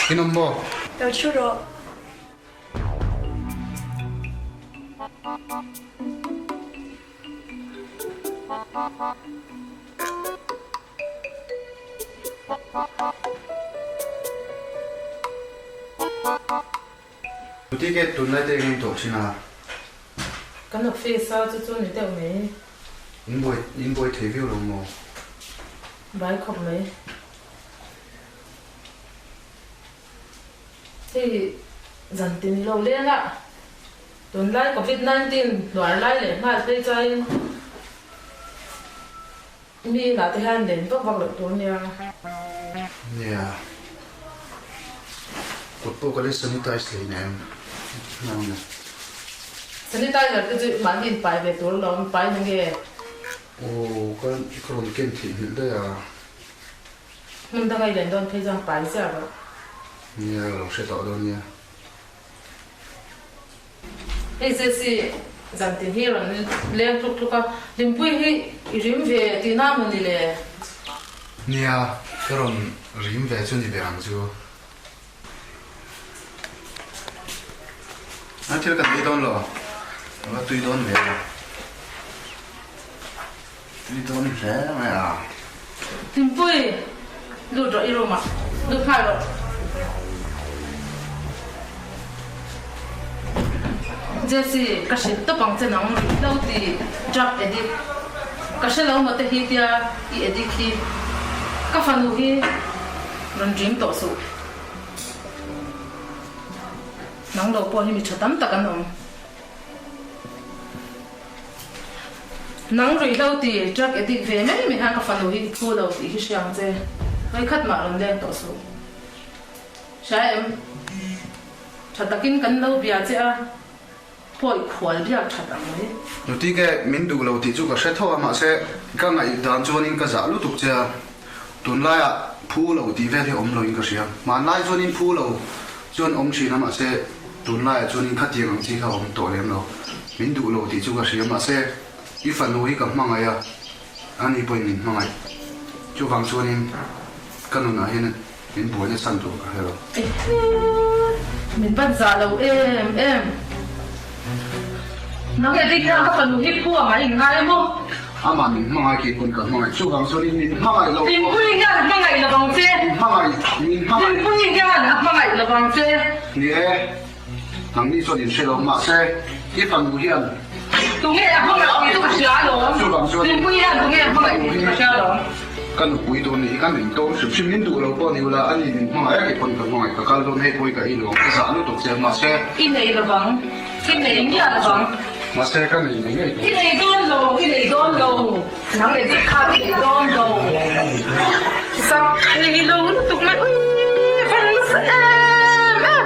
In awm maw? Lo thu rawh. Ticket tunlai te engin tawh thin a? Kan office a chu chu ni deuh mai. In buai in buai thei viau lo maw? Bai khawp mai. Hei zan tin lo leng a, tunlai covid 19 hnuar lai leh nghal phei chuain mi inah te hian len vak vak loh tur nia. Nia. Kut pawh ka la sanitize hlei na em? Nang. Sanitizer te chu mahni in pai ve tur alawm, pai na nge? Aw, ka ka rawn ken theihnghilh daih a. Hmun danga i len dawn phei chuan pai chiah rawh. Nia, ka lo hre tawh dawn nia. Hei Jessy, zantin hi rawn leng tluk tluk a, Hlimpui hi i rim ve tihna maw ni le? Nia, ka rawn rim ve chu ni ber ang chu. A thil kan ei dawn lo, a va tui dawn ve a. Tui dawn hle mai a. Hlimpui, lut rawh i room ah, lut nghal rawh. Jessy, ka hrilh tawp ang che nang rih lo ti drug addict. Ka hre lo maw te hi tia i addict hi. Ka fanu hi rawn dream tawh suh. Nang lo pawh hi mi tha tam tak an awm. Nang ruihhlo ti drug addict ve mai mai khan ka fanu hi i phu lo tih hi hria ang che. Vawikhat mah rawn leng tawh suh. Hria em? Tha takin kan lo bia che a, pawi khual biak that ang mai. Nutike min duh lo tih chu ka hre tho a, mahse ka ngaihdan chuanin ka zah lutuk che a, tunlaiah phu lo tih vel hi awm loin ka hria. Hmanlai chuanin phu lo chuan awm thin a, mahse tunlaiah chuanin khatiang ang chi kha awm tawh lem lo. Min duh lo tih chu ka hria, mahse i fanu hi ka hmangaih a, ani pawhin min hmangaih. Chuvang chuanin ka nunah hian min buaina chhan tur ka hre lo. Min ban zah lo em em. Nang e dik hian ka fanu hi phu ang a inngai maw? Amah min hmangaih khi pawn ka hmangaih. Chuvang chuanin min hmangaih lo. Hlimpuii hian a hmangaih lo vang che. Min hmangaih, min hmangaih. Hlimpuii hian a hmangaih lo vang che. Ni e, nangni chuan in hre lo. Mahse, i fanu hian. Tunge a hmangaih tih chu ka hria alawm. Chuvang chuanin. Hlimpuii hian tunge a hmangaih tih chu ka hria alawm. Ka nupui tur nih hi ka min tawn hrim hrim, min duh lo pawh ni ula, ani min hmangaih a, kei pawn ka hmangaih, ka kal dawn hei pawi ka ei lo ang, ka zah lutuk che, mahse. I nei lo vang, i nei miah lo vang. Mahse ka nei ngei ngei I nei dawn lo, i nei dawn lo, nang leh dik kha i nei dawn lo. Zak thei lo lutuk mai, ui van nasa em em.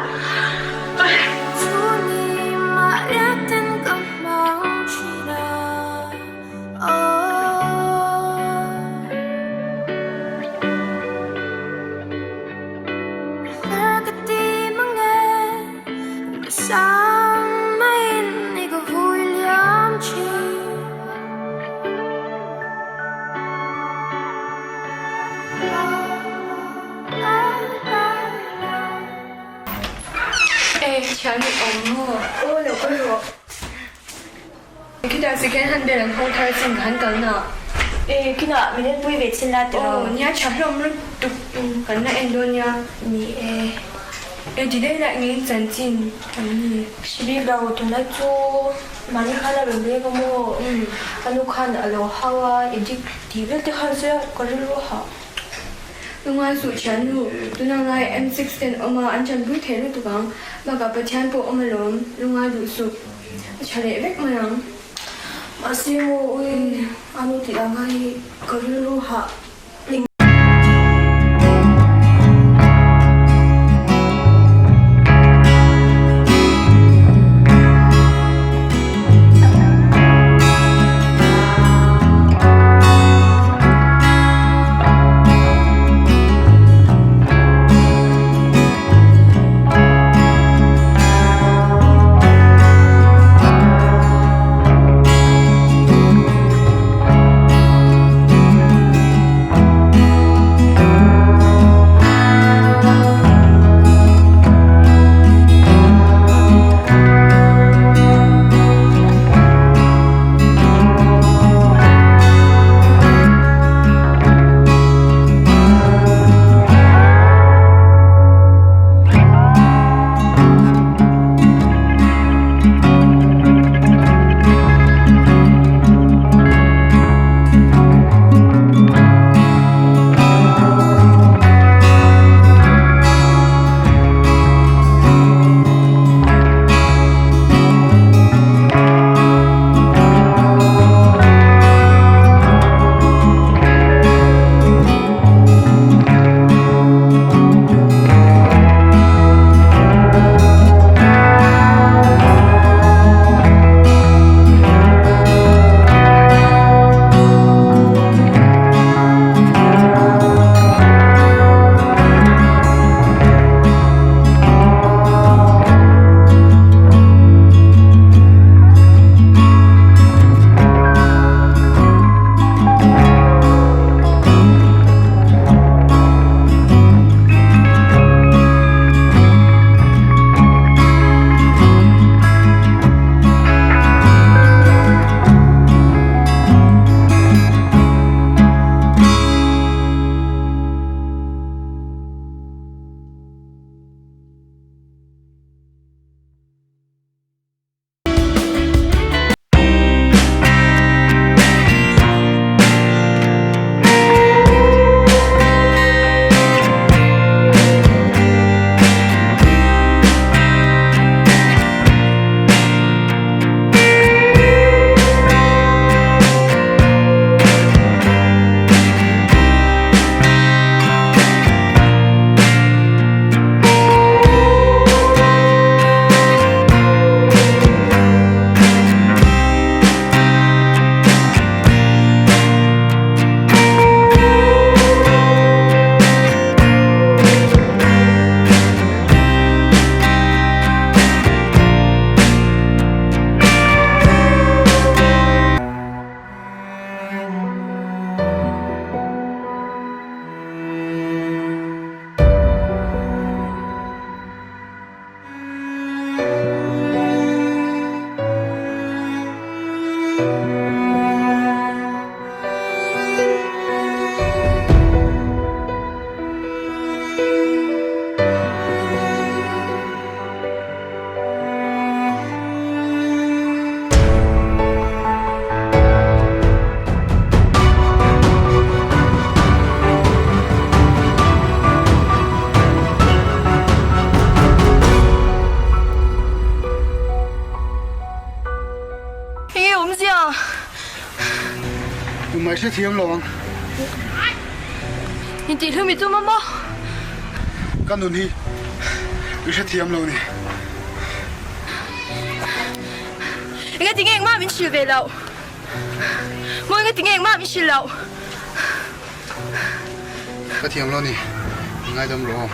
E, thian i awm maw? Aw lo ka rawh. Khitah second hand vel an hawng thar chin ka han kal na. E, kinah min en pui ve chin la tiraw? Aw, nia tha hlawm lutuk kan la en dawn nia. Ni e. E, ti daih lah ngei chanchin an ni. Hri bik lo, tunlai chu mahni khan a rawn leng a maw? A nu khan a lo hau a, edit tih vel te khan sawi a, ka rilru a hah. Lungngai suh thiannu, tuna ngai M6 ten awm a, an chanpui thei lutuk ang. Bakah Pathian pawh awm alawm, lungngai duh suh. A tha leh vek mai ang. Mahse maw ui, a nu tih ang kha hi ka rilru hah. hrethiam lo ang. Intih hlum i tum a maw? Ka nun hi i hrethiam lo ni. Engati nge engmah min hrilh ve loh? Maw engati nge engmah min hrilh loh? Ka thiam lo ni, i ngaidam rawh aw.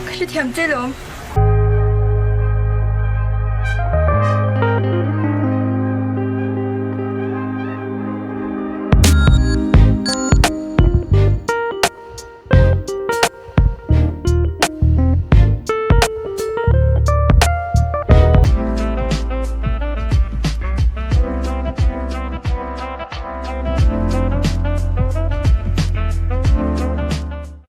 Ka hrethiam che lawm.